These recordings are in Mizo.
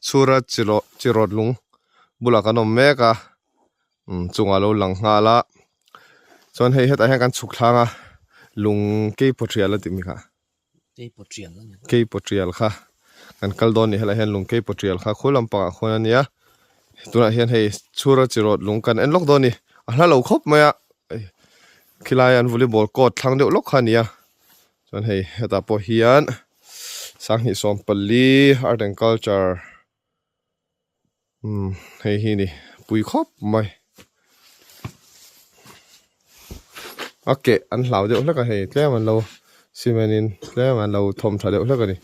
Chhura chirawt lung bulah kan awm mek a umm chungah lo lang nghal a chuan hei hetah hian kan chhuk thlang a lung keipawh tial a tih mi kha keipawh tial kha kan kal dawn a ni helaiah hian lung keipawh tial kha khul lampangah khuan a nia tunah hian hei Chhura chirawt lung kan en lawk dawn a ni a hla lo khawp mai a khilai an volleyball court thlang deuh lawk kha a ni a. Chuan hei hetah pawh hian sanghnih sawm pali art and culture umm hei hi ni pui khawp mai a keh an hlau deuh hlek a hei tlem an lo cement in tlem an lo thawm tha deuh hlek a ni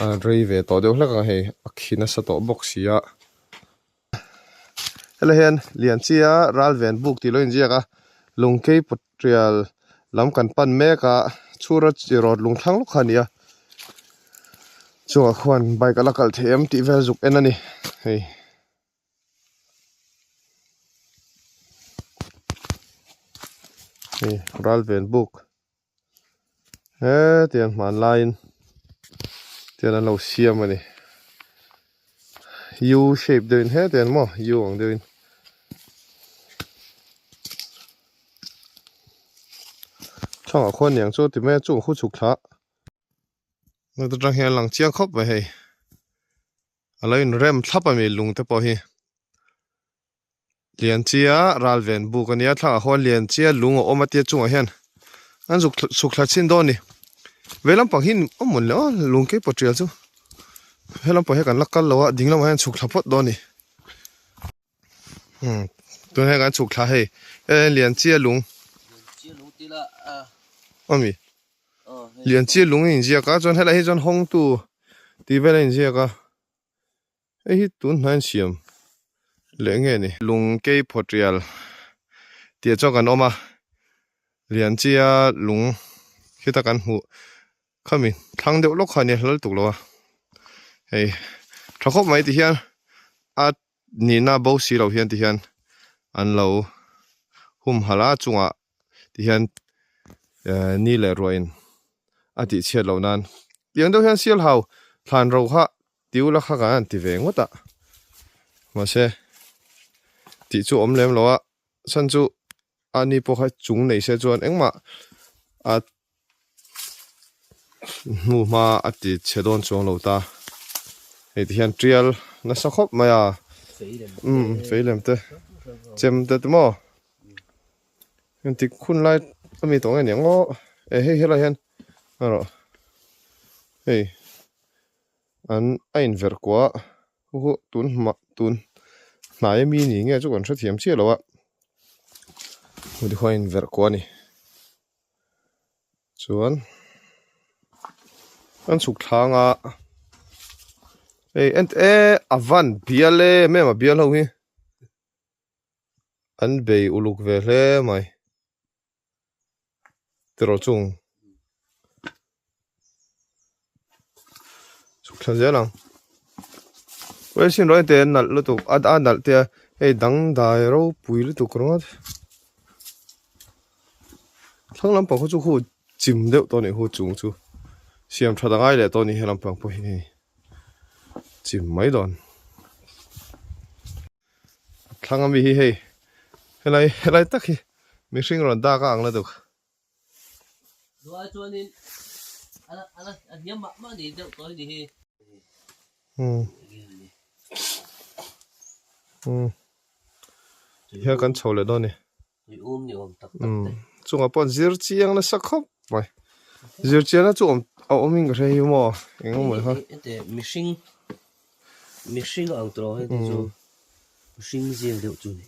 a rei ve tawh deuh hlek a hei a khi nasa tawh bawk si a helai hian Lianchia Ralven buk tih lo inziak a lungkei pawt Tial lam kan pan mek a chhura chi rawt lung thlang lawk kha a ni a chungah khuan bike a la kalh thei em tih vel zuk en a ni hei. Hei ral ven buk hetiang hmanlaiin tian an lo siam a ni U shape deuhin hetiang maw U ang deuhin. Thangah khuan niang chu ti mai a chung khu chhuk thla heta tang hian a lang chiang khawp mai hei a lo inrem thlap a mi lung te pawh hi Lianchia ral ven buk a nia thlangah khuan Lianchia lung a awm a tia chungah hian an zuk chhuk thla chhin dawn a ni vei lampang hi a mawn leh a lung keipawh tial chu he lampang hi kan la kal lo a ding lamah hian chhuk thla phawt dawn a ni. Hmm tun hei kan chhuk thla hei e Lianchia lung ami Lianchia lung a inziak a chuan helai hi chuan hawngtu tih vel a inziak a hei hi tun hnai an siam leh nge ni lung keiphaw tial tih ah chuan kan awm a Lianchia lung khita kan hmuh Khami thlang deuh lawk kha a nia hlal tuk lo a, hei tha khawp mai ti hian a nihna bo si lo hian ti hian an lo humhalh a chungah ti hian eh ni leh ruahin a tih chhiat loh nan tiang deuh hian sial hau thlan ro kha tiu la kha kan han ti ve ngawt a mahse tih chu awm lem lo a chhan chu a ni pawh kha chung nei se chuan engmah a hnu hma a ti chhe dawn chuang lo ta hei ti hian tial nasa khawp mai a umm fei lem te chem te te maw engtik hun lai ami tawh nge niang aw e hei helai hian erawh hei an a inverh kuah a hu hu tun hmah tun hnai ami ni nge chu kan hrethiam chiah lo a heti khuan a inverh kuah a ni. Chuan an chhuk thlang a hei ent e a van bial em em a bial ho hi an bei uluk ve hle mai tiraw chung chhuk thla zel ang Washing rawng te an nalh lutuk a a nalh te a hei dangdai ropui lutuk ringawt thlang lampang khaw chu khu chim deuh tawh a nih khu chung chu siam that a ngai leh tawh a ni he lampang pawh hi hei chim mai dawn thlang ami hi hei helai helai tak hi mihring rawn dak a ang lutuk. Duai chuanin ala ala a hniam mah mah ni deuh tawh ni hi. Hmm. Hmm. Hian kan chho leh dawn ni. Tui um ni awm tak tak te. Chungah pawh zir chiang nasa khawp mai. Zir chiahna chu awm a awm in ka hre hi maw eng emaw kha. Hete mihring mihring ang tawh hei te chu mihring ziak deuh chu ni.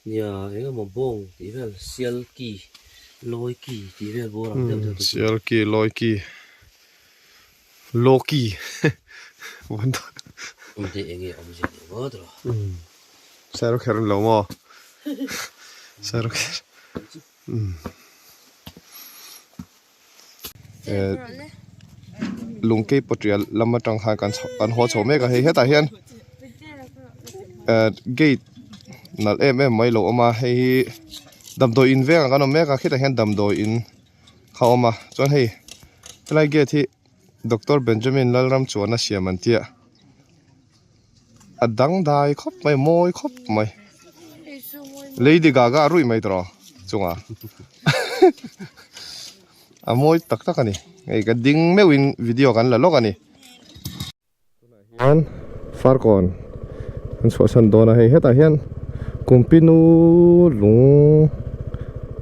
Nia eng emaw bawng tih vel sial ki lawi ki tih vel bawr ang deuh deuh te chu. Sial ki lawi ki Loki Awm te eng nge awmzia ni ngawt rawh. Sero kher an lo maw Sero kher Lungkei pawtial lam atang khan kan chho kan haw chho mek a hei hetah hian gate nalh em em mai lo awm a hei hi damdawi in vengah kan awm mek a khitah hian damdawi in kha a awm a chuan hei helai gate hi. Doctor Benjamin Lalram chuan a siam an tia a dangdai khawp mai mawi khawp mai Lady Gaga a ruih mai tawh chungah a mawi tak tak a ni hei ka ding meuhin video kan la lawk a ni. Tunah hian Farkawn an chhuahsan dawn a hei hetah hian Kumpinu lung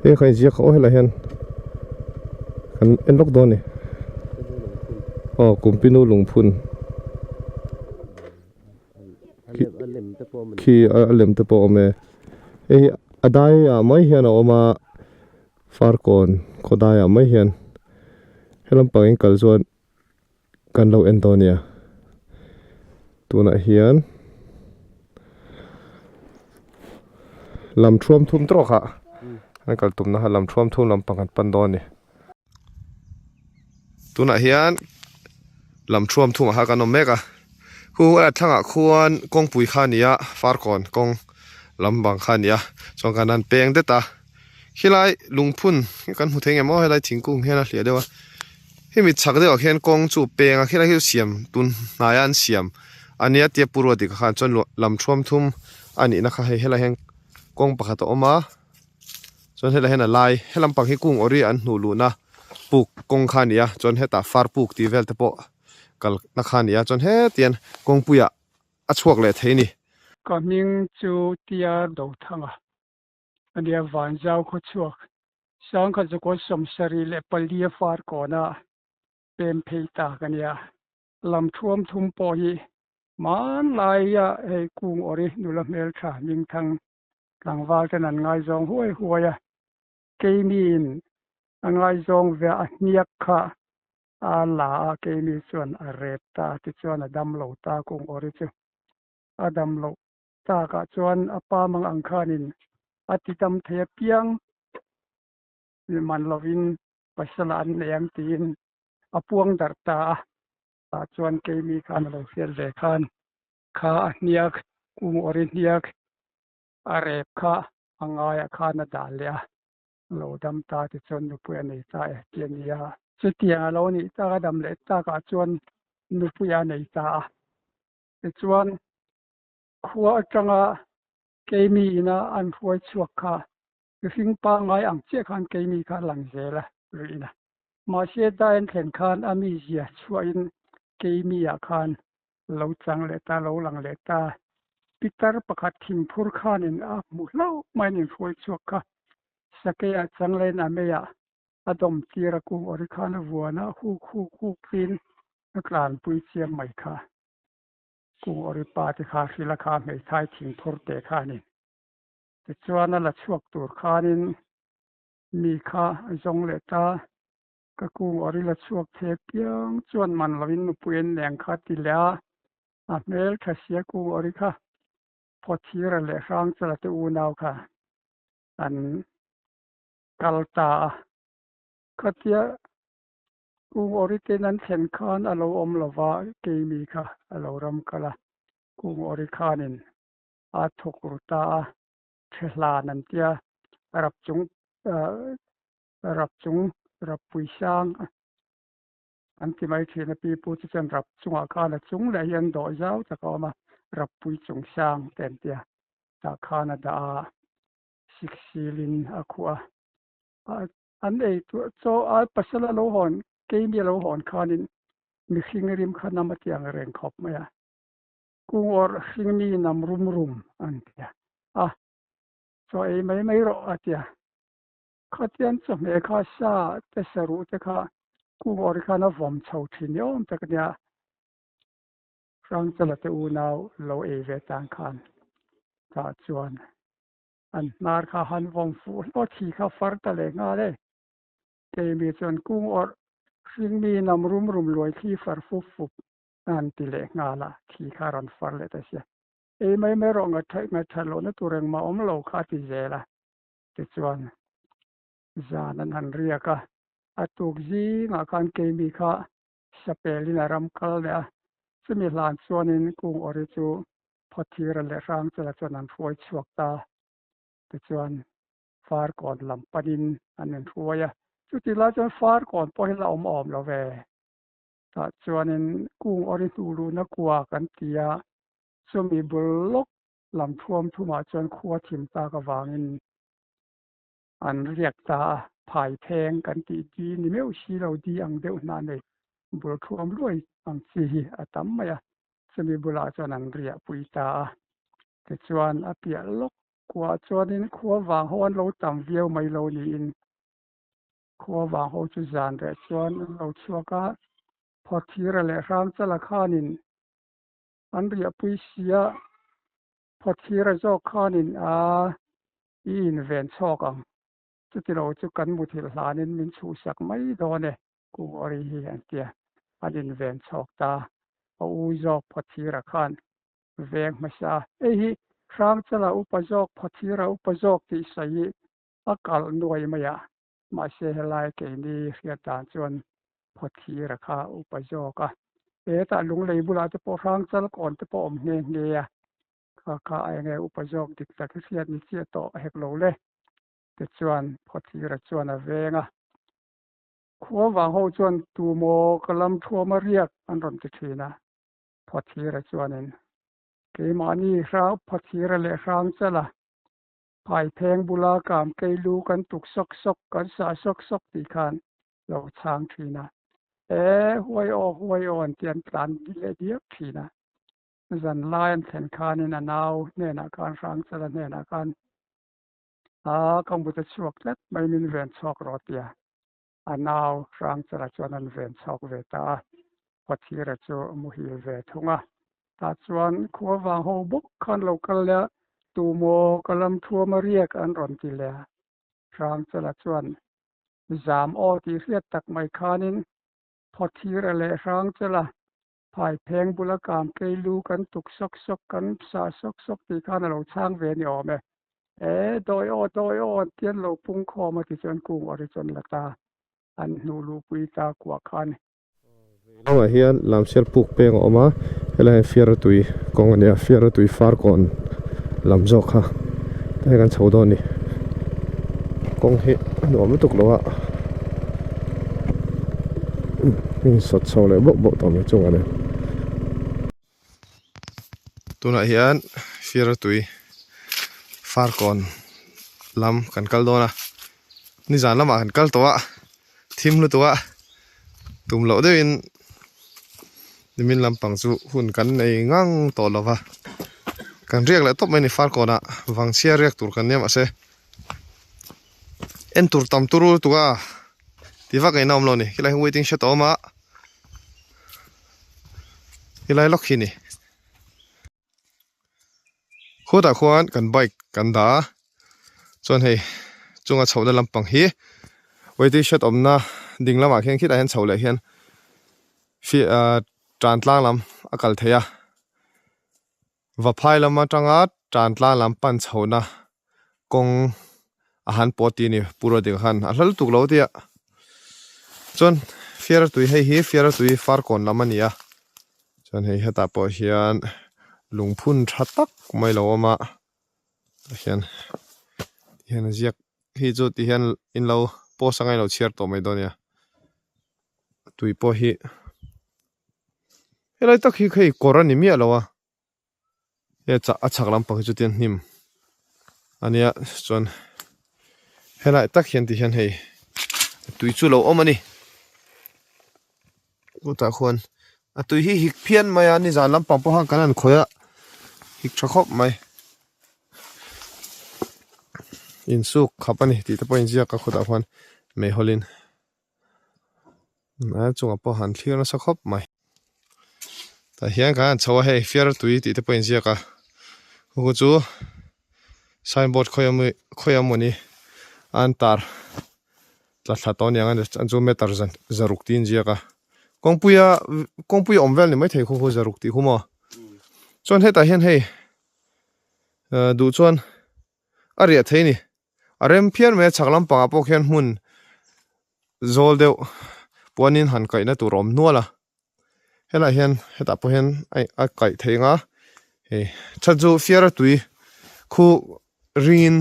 he kha inziak kha aw helaiah hian kan en lawk dawn a ni aw Kumpinu lungphun khi a lem te pawh a awm e hei a daiah mai hian a awm a Farkawn khaw daiah mai hian helam pang in kal chuan. Kan lo en dawn nia. Tunah hian lam thuam thum tawk ah an kal tumna kha lam thuam thum lampang kan pan dawn a ni. Tunah hian lam thuam thum ah kha kan awm mek a. Khu a thlangah khuan kawngpui kha a ni a, farkawn kawng lam bang kha a ni a. Chuan kan han peng det a. Khilai lungphun hi kan hmu thei ngem aw helai thingkung hian a hliah deuh a hemi chhak deuh ah khian kawng chu peng a khilai hi chu siam tun hnaia an siam a nia tia pu ruat dik ah khan chuan lam thuam thum a nih na kha hei helai hian kawng pakhat a awm a chuan helai hian a lai helam pang hi kung awri an hnuh luh na puk kawng kha a ni a chuan hetah far puk tih vel te pawh kal na kha a ni a chuan hetian kawngpuiah a chhuak leh thei a ni. Ka hming chu tia Dothanga ania Vanzau khawchhuak Sangkhat zakawt 74 a far kawna pem phei tak ania. Lam thuam thum pawh hi hmanlaia hei kung awri nula hmeltha hmingthang tlangval ten an ngaizawng huai huai a, keimiin a ngaizawng ve a hniak kha a la a, keimi chuan a rep ta tichuan a damlo ta kung awri chu a damloh Takah chuan a pa mang ang khanin a ti tam thei apiang man lovin pasal an nei ang tiin a puang darh ta a. Tah chuan keimi khan a lo hriat ve khan kha a hniak, kung awri hniak a rep kha a ngaiah khan a dah leh a, lo dam ta tichuan nupui a nei ta e ti a ni a. Chutiang a lo nih tak a dam leh takah chuan nupui a nei ta a, tichuan Khua atanga keimi ina an hruai chhuak kha mihring pangngai ang chiah khan keimi kha a lang zel a rihna. Mahse Diane thlen khan a mizia chhuahin keimi ah khan lo chang leh ta, lo lang leh ta. Pitar pakhat thingphur khanin a hmu hlauh maiin in hruai chhuak kha sakei ah chang lehin a meiah a dawm tir a kung awri khan a vuan a huk huk huk in a tlanpui chiang mai kha. Kung awri pa te kha hrila kha hmeithai thingphur te kha a ni. Tichuan a la chhuak tur khanin mi kha a zawng leh ta. Ka kung awri la chhuak thei apiang chuan man lovin nupui an leng kha ti leh a, a hmel tha sia kung awri kha Phawthira leh Hrangchala te unau kha an kal ta a. Khatia Kung awrite'n an thlen khan a lo awm lo va, keimi kha a lo ram kal a, kung awri khanin a thawk ru ta a, ṭhe hlan an tia, rap chung rap chung rap pui sang an ti mai ṭhin a, pi pu chu chuan rap chungah khan a chung leh hi an dawh zau tak a awm a, rap pui chung sang te an tia, tah khan a dah a, siksilin a khuh a. An ei tur chaw a pasal a lo hawn keimi a lo hawn khanin mihring rim kha nam a ti ang reng khawp mai a. Kung awrh hringmi nam rum rum an ti a. A chaw ei mai mai rawh a ti a. Khatian chawhmeh kha sa te saruh te kha kung awrh khan a vawm chho thin ni awm tak a nia. Hrangchala te unau lo ei ve tan khan tah chuan An hnar kha han vawm fuh hlawh thi kha far ta leh nghal e. Keimi chuan kung awrh hringmi nam rum rum luai thli far fup fup a han ti leh nghal a, thi kha a rawn far leh ta sia. Ei mai mai rawh ngaih that lohna tur engmah awm lo kha a ti zel a. Tichuan zan an han riak a, a tuk zingah khan keimi kha sapelin a ram kal leh a, chumi hlan chuanin kung awri chu Phawthira leh Hrangchela chuan an hruai chhuak ta. Tichuan Farkawn lam panin an inhruai a, chutih lai chuan Farkawn pawh hi la awm awm lo ve. Tah chuanin kung awri hnu luhna kua kan ti a, chumi bul lawk lam thuam thumah chuan khua thim tak avangin an riak ta a, phai pheng kan tih di ni meuh si lo di ang deuh hna nei bul thuam luai ang chi hi a tam mai a, chumi bulah chuan an riah pui ta a. Tichuan a piah lawk kuah chuanin khua vang ho an lo tam viau mai lo niin Khua vang ho chu zan reh chuan an lo chhuak a, Phawthira leh Hrangchala khanin an riahpui si a, Phawthira zawk khanin a i inven chhawk ang, chutilo chu kan muthilh hlanin min chhuhsak mai dawn e, Kungawri hi an tia, an inven chhawk ta, a u zawk Phawthira khan veng hmasa, hei hi Hrangchala upa zawk Phawthira upa zawk tih sawi A kalh nuai mai a, mahse helai keini hriat dan chuan Phawthira kha upa zawk a. Hetah lunglei bulah te pawh hrangchal kawn te pawh awm nghe nghe a, kha kha a enge upa zawk dik tak hi hriat ni chiah tawh a hek lo le. Tichuan Phawthira chuan a veng a, Khua vang ho chuan tumaw ka lam thuam a riak an rawn ti thin a, Phawthira chuanin keimahni hrang Phawthira leh hrangchala Phaipheng bula kam kei lu kan tuk sawk sawk, kan sah sawk sawk tih khan lo chhang thin a. E, huai aw, huai aw an ti an tlan leh diak thin a. Zan lai an thlen khanin a nau hnenah khan, Hrangchala hnenah khan, A, ka mut a chhuak tlat mai min ven chhuak rawh tia a nau Hrangchala chuan an ven chhuak ve ta a. Pathira chu muhil ve thung a. Tah chuan khua vang ho bawk khan lo kal leh a, Tumaw ka lam thuam a riak an rawn ti leh a. Hrangchala chuan zam aw tih hriat tak mai khanin Phawthira leh Hrangchala phai pheng bula kam kei lu kan tuk sawk sawk kan sah sawk sawk tih khan a lo chhang ve ni awm e. E, dawi aw dawi aw an ti an lo pung khawm a tichuan kung awri chuan la ta an hnuh luhpui ta kuah khan. Lamah hian lamsial puk peng a awm a, helai hian fiara tui kawng a ni a, fiara tui far kawn lam zawk kha hei kan chho dawn a ni. Kawng hi a nuam lutuk lo a, insawt chho leh bauh bauh tawh mai chungah nen. Tunah hian fiara tui far kawn lam kan kal dawn a, nizan lamah kan kal tawh a. Thim lutuk a, tum loh deuhin nimin lampang chu hun kan nei ngang tawh lo va, kan riak leh tawp mai a ni Farkawnah vangchhia riak tur kan nia mahse en tur tam turu lutuk a ti vak ain a awm lo a ni khilai hi waiting shed a awm a helai lawk hi a ni. Khutah khuan kan bike kan dah a chuan hei chunga chhohna lampang hi waiting shed awmna ding lamah khian khitah hian chho leh hian ah tan tlang lam a kal thei a vaphai lam atanga tan tlang lam pan chhohna kawng a han pawh tih a ni pura ding khan a hla lutuk lo tia chuan fiara tui hei hi fiara tui farkawn lam a ni a chuan hei hetah pawh hian lungphun tha tak mai lo awm a tah hian tihian a ziak hi chu tihian in lo post anga in lo chhiar tawh mai dawn a nia tui pawh hi helai tak hi hei kawr a ni miah lo a. He chah a chhak lampang hi chu tian hnim a nia chuan helai tak hian ti hian hei tui chu lo awm a ni chutah khuan a tui hi hik phian mai a nizan lampang pawh khan kan han khawih a hik tha khawp mai insuk khap a ni tih te pawh inziak a khawtah khuan meihawlin a chungah pawh han thlir nasa khawp mai. Tah hian kan han chho a hei fiar tui tih te pawh a inziak a chu chu signboard khawi amaw khawi amawni an tar tla thla tawh aniang a an chu meter zan zaruk tih a inziak a kawngpuia kawngpui a awm vel ni maithei khu khu zaruk tih khu maw chuan hetah hian hei ah duh chuan a riah thei a ni. A rem phian mai a chhak lampangah pawh khian hmun zawl deuh puanin han kaihna tur a awm hnual a helaiah hian hetah pawh hian a kaih theih ang a hei that chu fiara tui khu ringin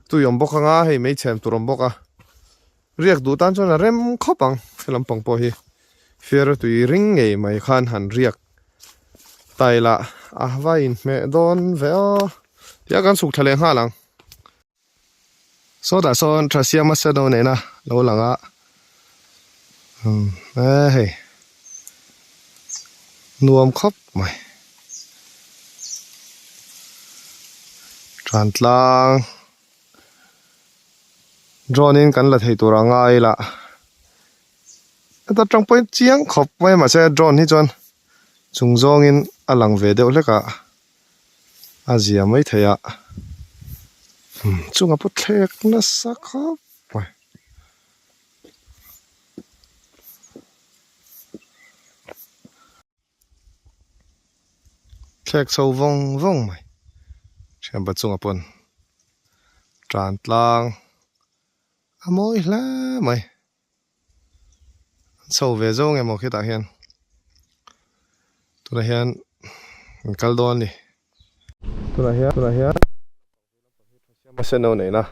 tui awm bawk ang a hei meichhem tur awm bawk a riak duh tan chuan a rem khawp ang he lampang pawh hi. Fiara tui ring ngei mai khan han riak ta ila a va inhmeh dawn ve aw tia kan chhuk thla leh nghal ang. Sawtah sawn tha siam a sen aw nena lo lang a umm e hei nuam khawp mai tan tlang drone in kan la thei tur a ngai ila heta tang pawhin chiang khawp mai mahse drone hi chuan chung zawngin a lang ve deuh hlek a. A zia mai thei a chunga pawh thlek nasa khawp mai. Thlek chho vawng vawng mai thianpa chunga pawn tan tlang a mawi hle mai. Chho ve zawng emaw khitah hian tunah hian an kal dawn a ni. Tunah hian tunah hian sen no neihna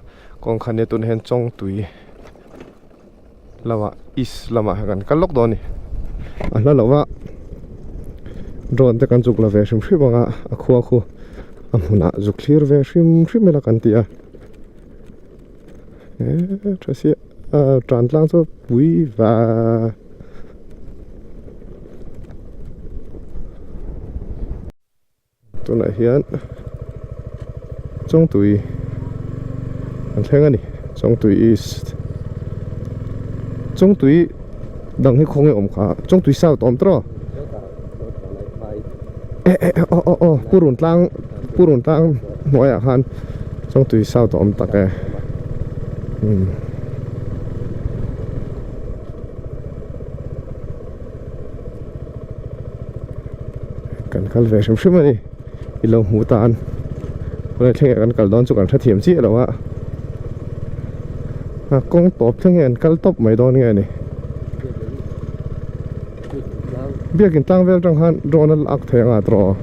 kawngkhan nia tunah hian Chawngtui lamah east lamah hian kan kal lawk dawn a ni. A hla loh a drone te kan zuk la ve hrim hrim ang a a khua khu a hmunah zuk thlir ve hrim hrim ila kan ti a. Eee tha sia ah tan tlang chu pui va tunah hian Chawngtui an thleng a ni Chawngtui east Chawngtui dang hi khawnge awm kha Chawngtui south a awm tawh eh eh aw aw aw purun tlang purun tlang hnuaiah khan Chawngtui south a awm tak e umm kan kal ve hrim hrim a ni i lo hmuh tan khawlai thleng ah kan kal dawn chu kan hrethiam chiah lo a a kawng tawp thleng hian kal tawp mai dawn nge ni. Biakin tlang vel tang khan drone a lak thei anga tawh.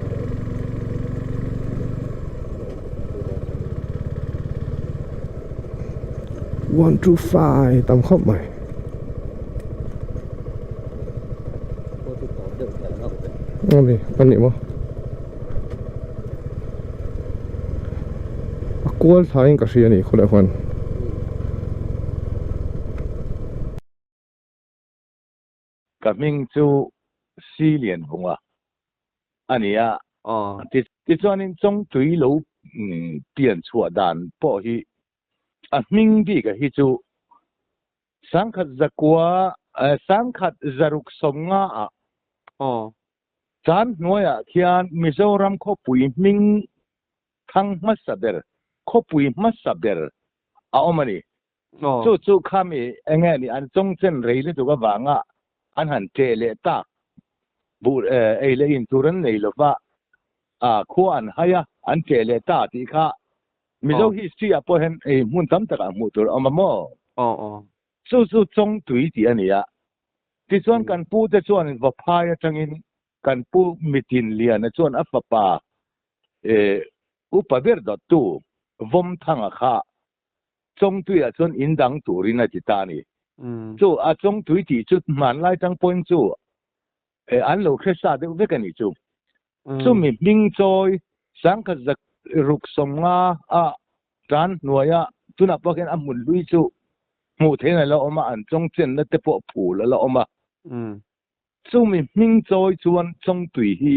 One two five tam khawp mai. Ani ani maw. A kual thlaiin ka hria a ni khawlai huan. Ka hming chu Si Lianvunga a ni a. Tichuanin Chawngtui lo pian chhuah dan pawh hi a hming bika hi chu sangkhat zakua sangkhat zaruk sawmnga ah chan hnuaiah khian Mizoram khawpui hming thang hmasa ber khawpui hmasa ber a awm a ni. Chu chu khami enge ni an chawngchen rei lutuk avanga an han ṭeh leh tak buh ei leh in tur an nei lova khua an hai a an ṭeh leh ta tih kha Mizo history ah pawh hian ei hmun tam takah hmuh tur a awm a maw? Chu chu Chawngtui tih a ni a. Tichuan kan pu te chuan Vaphai atangin kan pu Mitin Liana chuan a fapa upa ber dawttu Vawmthanga kha Chawngtuiah chuan in dang turin a ti ta a ni. Chu a Chawngtui tih chu hmanlai tang pawhin chu an lo hre sa deuh vek a ni chu. Chumi hming chawi sangkhat zak ruk sawmnga a tan hnuaia tunah pawh khian a hmun hlui chu hmuh theihin a la awm a, an chawngchenna te pawh phul a la awm a. Chumi hming chawi chuan Chawngtui hi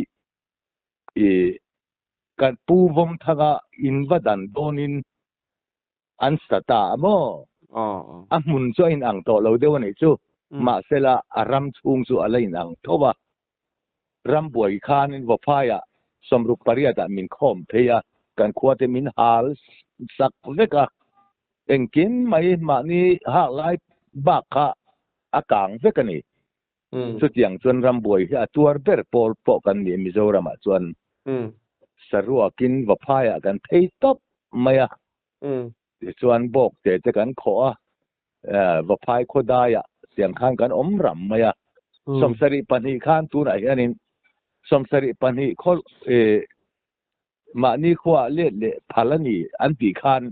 I kan pu Vawmthanga in va dan dawnin an sa ta a maw? A hmun chu a inang tawh lo deuh a nih chu. Mahsela a ram chhung chu a la inang tho a. Rambuai khanin Vawphaiah 68 ah min khawm phei a, kan khuate min hal sak vek a. Engkim mai mahni hak lai bak kha a kang vek a ni. Chutiang chuan rambuai hi a tuar ber pawl pawh kan ni Mizoramah chuan saruakin Vaphaiah kan phei tawp mai a, tichuan bawk te te kan khawh a, Vaphai khawdaiah tiang khan kan awm ram mai a. 72 khan tunah hianin 72 khaw mahni khuaah let leh phal a ni an tih khan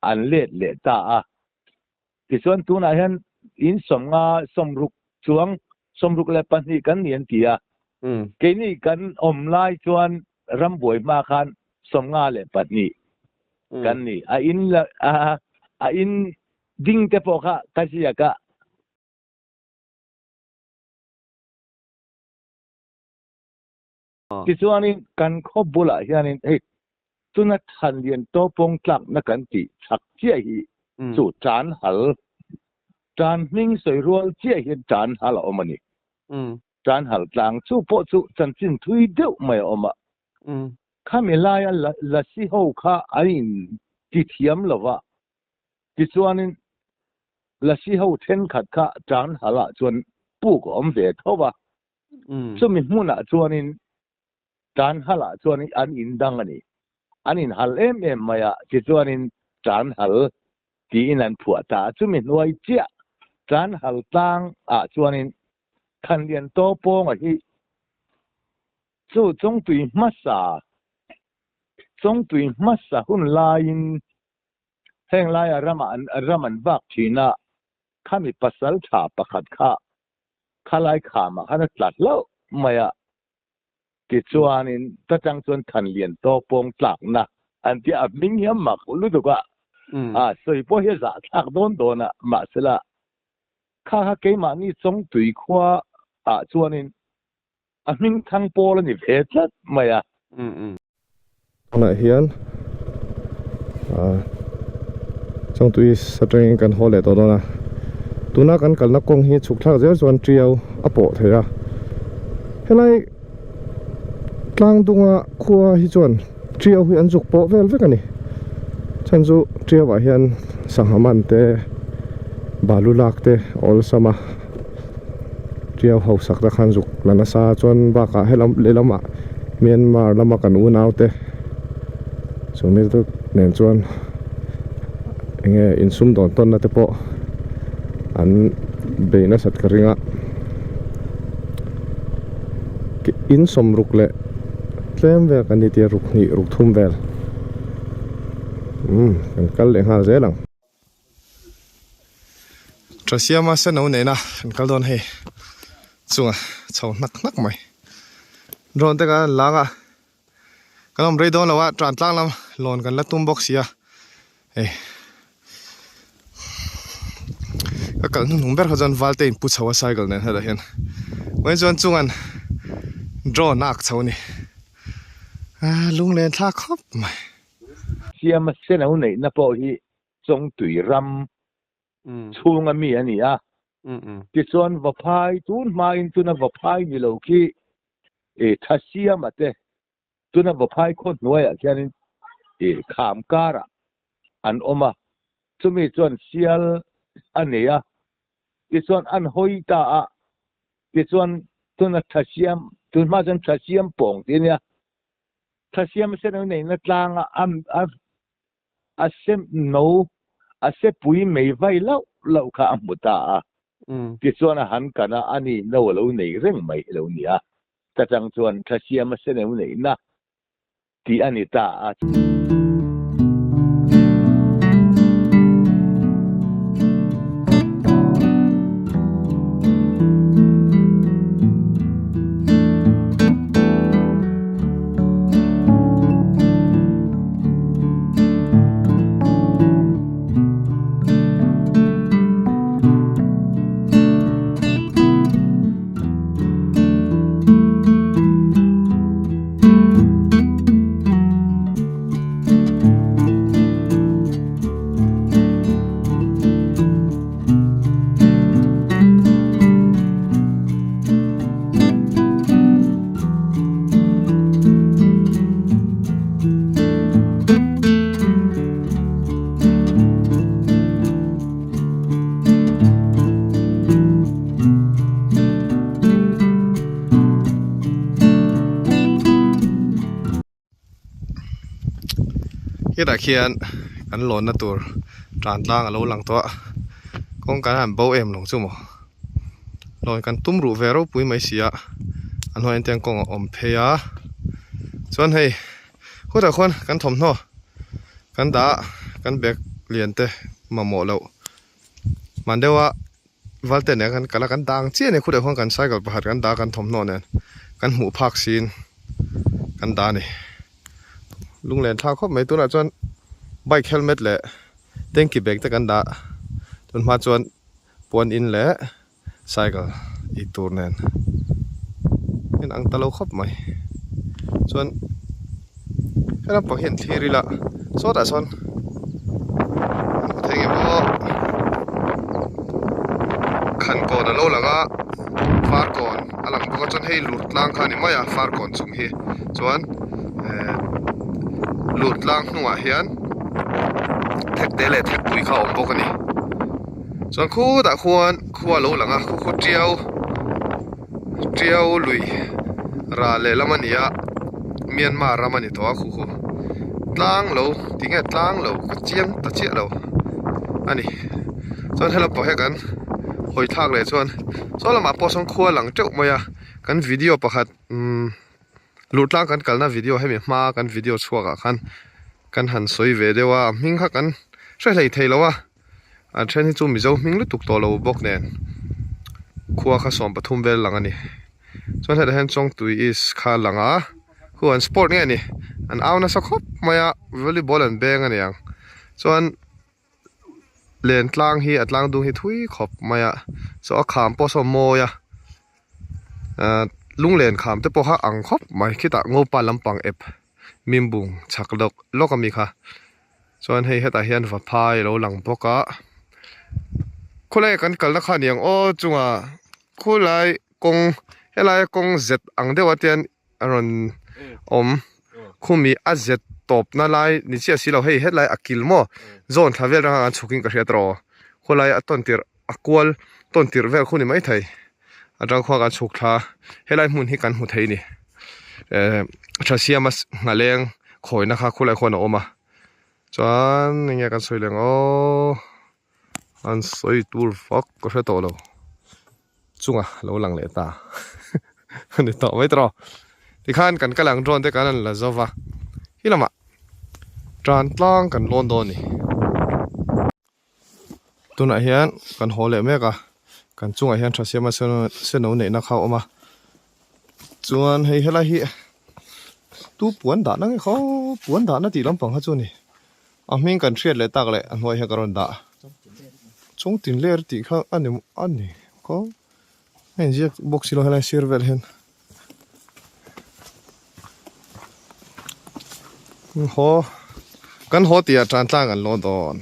an let leh ta a. Tichuan tunah hian in 56 chuang. 62 kan ni an ti a. Keini kan awm lai chuan rambuai hma khan 52 kan ni. A in a in ding te pawh kha ka ziak a. Tichuanin kan khaw bulah hianin hei tuna Thanlian Tawpawng tlakna kan tih chak chiah hi chu tan hal, tan hming sawi rual chiah hian tan hal a awm a ni. Tan hal tlang chu pawh chu chanchin thui deuh mai a awm a. Khami laia lasi ho kha an in ti thiam lo va, tichuanin lasi ho thenkhat kha tan halah chuan puk a awm ve tho va. Chumi hmunah chuanin tan halah chuan an in dang a ni. An in hal em em mai a, tichuanin tan hal tiin an phuah ta a. Chumi hnuai chiah tan hal tlang ah chuanin Thanlian Tawpawnga hi chu Chawngtui hmasa Chawngtui hmasa hun laiin heng laia ramah ram an vak thin a, khami pasal tha pakhat kha khalai khamah khan a tla hlauh mai a, tichuanin ta tang chuan Thanlian Tawpawng tlakna an tia a hming hi a mak lutuk a, a sawi pawh hi a zahthlak dawn dawn a, mahsela kha kha keimahni Chawngtui khua ah chuanin a hming thang pawl a ni ve tlat mai a. Tunah hian Chawngtui atangin kan haw leh tawh dawn a, tuna kan kalna kawng hi chhuk thlak zel chuan tiau a pawh thei a, helai tlang dunga khua hi chuan tiau hi an zuk pawh vel vek a ni, chhan chu tiau ah hian sangha man te balu lak te a awlsam a, tiau hausak te khan zuk la nasa chuan bakah helam lehlamah Myanmar lama kan unau te chumi te nen chuan enge insum dawn tawnna te pawh an bei nasat ka ring a in sawmruk leh tlem vel kan ni tia ruk hnih ruk thum vel umm kan kal leh nghal zel ang. Tha siama sen o nena kan kal dawn hei chunga chho hnak hnak mai drone te kan lang a kan awm rei dawn lo a tlan tlang lam lawn kan la tum bawk sia hei ka kal hnuhnung ber kha chuan val te in pu chho a cycle nen hetah hian vawiin chuan chungan drone a ak chho a ni lunglen thlak khawp mai. Siama sen o neihna pawh hi Chawngtui ram chhunga mi a ni a. Tichuan Vaphai tun hmain tuna Vaphai ni lo khi Thasiama te tuna Vaphai khaw hnuaiah khianin kham karah an awm a. Chumi chuan sial a nei a. Tichuan an hawi ta a. Tichuan tuna Thasiam tun hma chuan Thasiam pawng tih a nia. Thasiama sen a neihna tlanga a A se no, a se pui mei vai lauh lauh kha a hmu ta a. Tichuan a han kan a, ani no a lo nei reng mai hi lo ni a. Ta chang chuan Thasiama se no neihna tih a ni ta a. Hetah khian kan lawnna tur tan tlang a lo lang tawh a kawng kan han bo em lo chu maw lawn kan tum ruh ve ropui mai si a a hnuaiah hian tiang kawng a awm phei a chuan hei khutah khuan kan thawmhnaw kan dah a kan bag lian te mamawh loh hman deuh a. Valte nen kan kal a kan dang chiah a ni khutah khuan kan cycle pakhat kan dah a kan thawmhnaw nen kan hmuh phak siin kan dah a ni lunglen thlak khawp mai tunah chuan bike helmet leh tanky bag te kan dah tun hma chuan puan in leh cycle ei tur nen in ang ta lo khawp mai chuan he lampang hian thlir ila sawtah sawn hmuh theih nge maw khan kawn a lo lang a far kawn a lang bawk a chuan hei lur tlang kha a ni mai a far kawn chung hi chuan ehh lur tlang hnungah hian thekte leh thekpui kha a awm bawk a ni. Chuan khutah khuan khua a lo lang a khu khu tiau tiau lui ral lehlam a ni a Myanmar ram a ni tawh a khu khu tlang lo tinge tlang lo ka chiang ta chiah lo a ni chuan helai pawh hian kan hawi thlak leh chuan saw lamah pawh sawn khua a lang teuh mai a kan video pakhat umm luh tlang kan kalna video hemi hma kan video chhuak ah khan kan han sawi ve deuh a a hming kha kan hre hlei thei lo a. An then hi chu Mizo hming lutuk tawh lo bawk nen khua kha 13 vel lang a ni. Chuan hetah hian Chawngtui East kha a lang a, khu an sport nge ni an au nasa khawp mai a volleyball an beng a niang. Chuan len tlang hi a tlang dung hi thui khawp mai a, saw a kham pawh saw a mawi a, ahh lunglen kham te pawh kha ang khawp mai khitah ngopa lampang ep mimbung chhak lawk lawk ami kha. Chuan hei hetah hian vaphai a lo lang bawk a khawlai kan kalna kha aniang aw chungah khulai kawng helai kawng zet ang deuh ah te hian a rawn awm khumi a zet tawp na lai ni chiah si lo hei hetlai a kil maw zawn thla vel atanga an chhuk in ka hriat erawh khawlai a tawn tirh a kual tawn tirh vel khu ni maithei atang khuan kan chhuk thla helai hmun hi kan hmu thei a ni eh tha siama nghaleng khawina kha khulai khuan a awm a chuan enge kan sawi leh ang aw an sawi tur vak ka hre tawh lo chunga lo lang leh ta a ni tawh mai tawh tikhan kan kal ang drone te kan han la zo va hi lamah tan tlang kan lawn dawn a ni. Tunah hian kan haw leh mek a kan chungah hian tha siama seno neihna kha a awm a chuan hei helai hi tu puan dahna nge khaw puan dahna tih lampang kha chu a ni a hming kan hriat leh tak leh a hnuai hian ka rawn dah chung tin ler tih kha a ni a ni khaw a inziak bawk si lo helai sir vel hian haw kan haw tih ah tan tlang an lawn dawn.